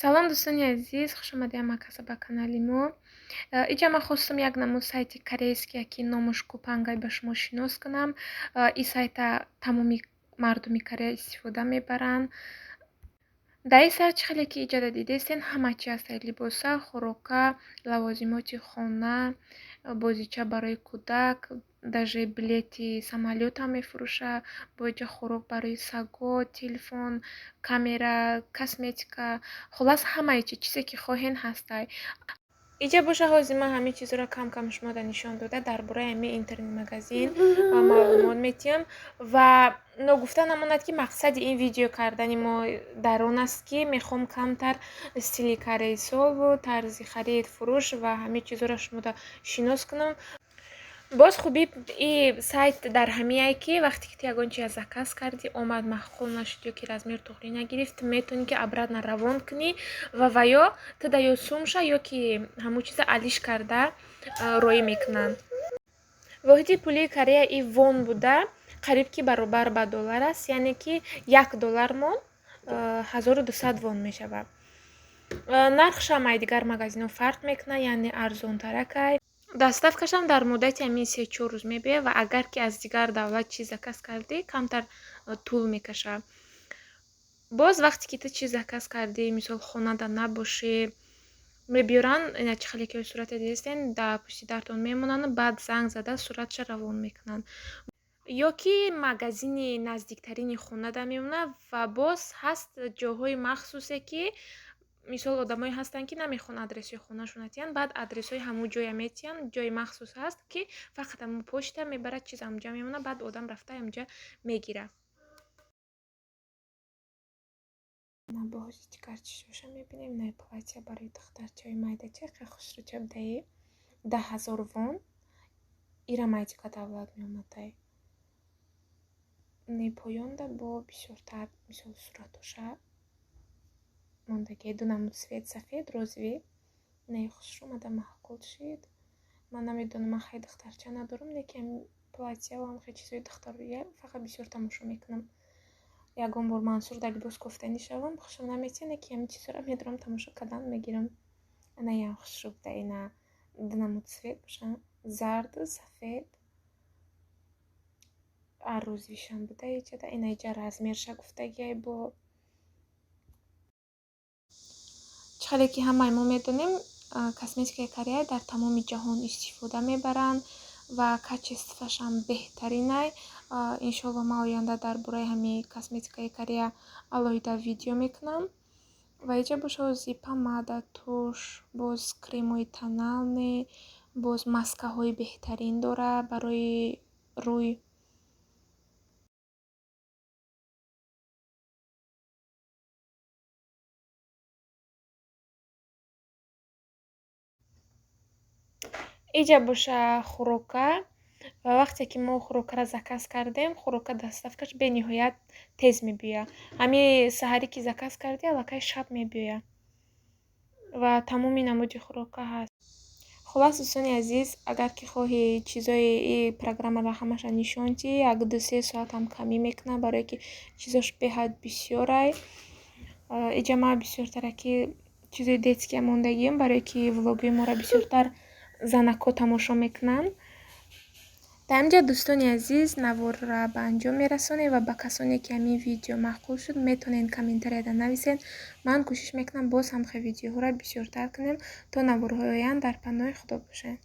Салом, дӯстони азиз, хушомадед ҳамакаса ба канали мо. Иҷа ман хостам як намуд сайти корейския, ки номаш Купангай, ба шумо шинос кунам. Ин сайта тамоми мардуми Корея истифода мебаранд. Дар ин сайт, чӣ хеле ки иҷада дидестен, ҳама чи ҳастад: либоса, хӯрока, лавозимоти хона, бозича барои кӯдак, даже билети самолётам мефурӯшад, бо иҷа хӯрок барои саго, телефон, камера, косметика, хуллас, ҳамаи чи, чизе ки хоҳен, ҳастай. Иҷа боша, ҳозир ман ҳамин чизҳоро кам-кам шумода нишон дода, дар бораи ҳамин интернет-магазин маълумот метиҳам. Ва ногуфта намонад, ки мақсади ин видео кардани мо дар он аст, ки мехоҳам камтар стили корейсову тарзи харид, фурӯш ва ҳамин чизҳоро шумода шинос кунам. Боз хубии и сайт дар ҳамиае, ки вақте ки ту ягон чиза заказ кардӣ, омад, маъқул нашуд ё ки размер туғрӣ нагирифт, ту метавонӣ, ки обратно равон кунӣ ва ё ту да ё сумша, ё ки ҳамун чиза алиш карда роӣ мекунанд. Воҳиди пулии Корея и вон буда, қариб ки баробар ба доллар аст, яъне ки 1 доллармон 1200 вон мешавад. Нархшам ай дигар магазинҳо фарқ мекунад, яъне арзонтаракай. Доставкашам дар муддати ҳамин 3-4 рӯз мебиёяд ва агар ки аз дигар давлат чиз заказ кардӣ, камтар тӯл мекашад. Боз вақте ки ту чиз заказ кардӣ, мисол, хонада набошӣ, мебиёранд, ина чӣ хеле ки сурате дидистен, дар пушти дартон мемонанд, баъд занг зада суратша равон мекунанд. Ё ки магазини наздиктарини хонада мемонад. Ва боз ҳаст ҷоҳои махсусе, ки мисол, одамое ҳастанд, ки намехоҳанд адресҳои хонашонро тиҳанд, баъд адресҳои ҳамун ҷоя метиҳанд. Ҷои махсус ҳаст, ки фақат ҳамун почта мебарад, чиз ҳамунҷа мемонад, баъд одам рафта ҳамунҷа мегирад. Боз дигар чизоша мебинем. Ина платья барои духтарчаҳои майдача, хеле хушрӯча будаи, 10 000 вон. Ира майдика давлат меомадай. Не, поёнда бо бисёртар, мисол, суратоша мондагӣ, ду намуд цвет: сафед, розовый. Не, хушрӯ омада, маъқул шид. Ман намедонам, ман хеле духтарча надорам, лекин платьяву ҳамхел чизҳои духтария фақат бисёр тамошо мекунам. Ягон бор Мансур дар либос кофтанӣ шавам, хушам наметиҳад, лекин ҳамин чизҳоро медорам, тамошо кардан мегирам. Ана ям хушрӯ буда, ина ду намуд цвет бошанд: зарду сафед. Розовыйшам буда иҷада. Ина иҷа размерша гуфтагиай. Бо чӣ хеле ки ҳамаи мо медонем, косметикаи Корея дар тамоми ҷаҳон истифода мебаранд ва качествоашам беҳтаринай. Иншоалло, ман оянда дар бораи ҳамин косметикаи Корея алоҳида видео мекунам. Ва иҷа боша, ози помада, тушь, боз кремҳои тональный, боз маскаҳои беҳтарин дора барои рӯй. Иҷа боша хӯрока. Ва вақте ки мо хӯрокаро заказ кардем, хӯрока доставкаш бениҳоят тез мебиёяд. Ҳамин саҳарӣ ки заказ кардӣ, аллакай шаб мебиёяд. Ва тамоми намуди хӯрока ҳаст. Хуллас, дӯстони азиз, агар ки хоҳӣ чизои и программаро ҳамаша нишон диҳӣ, як ду се соатам камӣ мекунад, барое ки чизош беҳад бисёрай. Иҷа ман бисёртараки чизои детския мондагиам, барое ки влогҳои моро бисёртар занакҳо тамошо мекунанд. Дар инҷа, дӯстони азиз, наворро ба анҷом мерасонем ва ба касоне, ки ҳамин видео маъқул шуд, метавонед комментарияда нависед. Ман кӯшиш мекунам, боз ҳам хел видеоҳоро бисёртар кунем. То наворҳои оянда дар паноҳи Худо бошед.